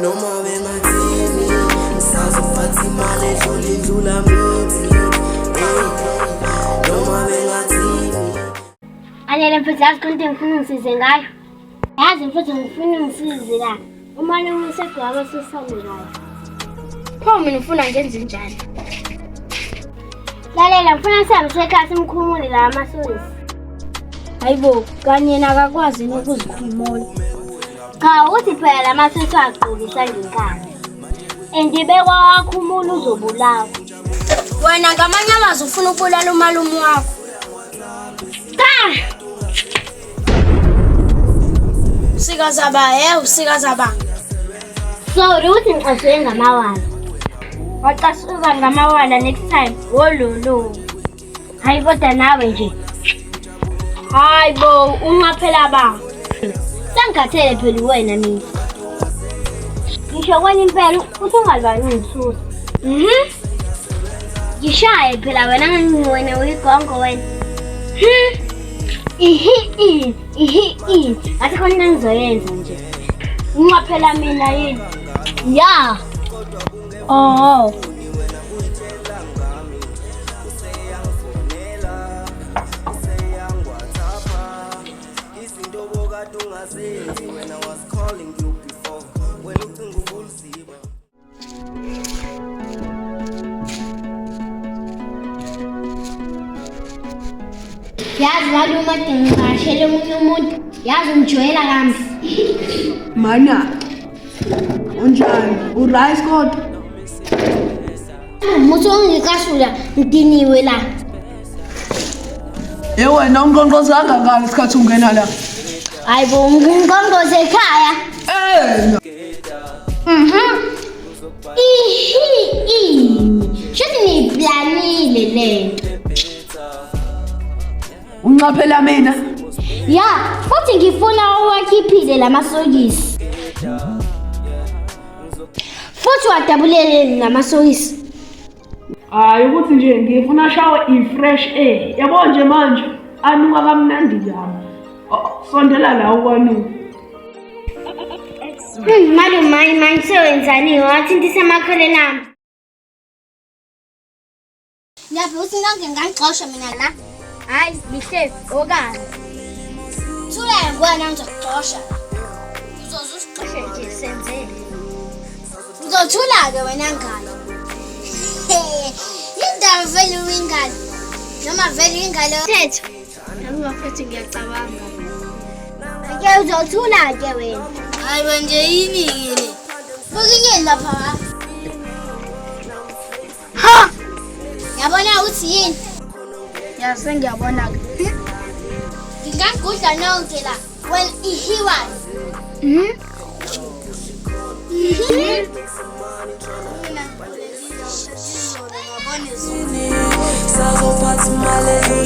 Noma bengathini, ngisazophatha imali edlula indlula mithi. Hey, noma bengathini. Anele mfethu, yazi khona into engifuna ungisize ngayo. Yazi mfethu ngifuna ungisize la. Umalume usegcwaba sisane ngayo. Pho mina ufuna ngenze njani? Lalela ngifuna sihambe sekhaya simkhumule la amasokisi. Hayibo, kanye yena akakwazi yini ukuzikhumula. Cha ukuthi phela la masokisi agqokisa ngenkani. And bekwa wakhumula uzobulawa. Wena ngamanye amazwi ufuna ukubulala umalume wakho. Cha! Sikazaba, he, usikazaba. Sorry ukuthi ngicasuke ngamawala. Wacasuka ngamawala next time. Wololo. Hayi kodwa nawe nje. Hayi bo, unqaphela ba. Sengikhathele phela uwena mina. Ngisho kwena impela uthi ungalibali ungisusa. Mhm. Ngishaye phela wena ngiwena uyigongo wena. Ihi i ihi i. Ngathi khona into engizoyenza nje. Unqaphela mina yini? Ya. Oh. Izinto bokade ungazenzi when I was calling you before. Wena ucinga ubuliziba. Yazi malume ade ngivakashele omunye umuntu. Yazi ungijwayela kambi. Mana, unjani? Uright kodwa? Muthi ungikasula ngidiniwe la. Ye wena ungqongqoze kangakani isikhathi ungena la? Hayi bo ngingqongqoze ekhaya. Eh, Ihi i. Shuthi niyiplanile lento. unqaphela mina. Ya, futhi ngifuna uwakhiphile lamasokisi. Futhi wadabulele namasokisi. Hayi ukuthi nje ngifuna shawe i-fresh air. Yabo nje manje anuka kamnandi kabi. Oh, Sondela la ukwanuka. Malume manje manje sewenzani wathintisa amakhaleni ami. Ngiyabona ukuthi nonke ngangixosha mina la. Hayi, ngihlezi okanye. Thula ngwana ngizokuxosha. Uzoze usixoshe nje senzele. Uzothula-ke wena ngalo. Indaba vele uyingalo. Noma vele uyingalo. Thetho. Nami bafethu ngiyacabanga. Ke uzothula-ke wena. Hayi bo nje yini-ke le? Bukinyeni lapha ha. Ha! Yabona ukuthi yini? Ya sengiyabona-ke. Ngingagudla nonke la. Wena ihiwayo. Mhm. Sazophatha imali edlula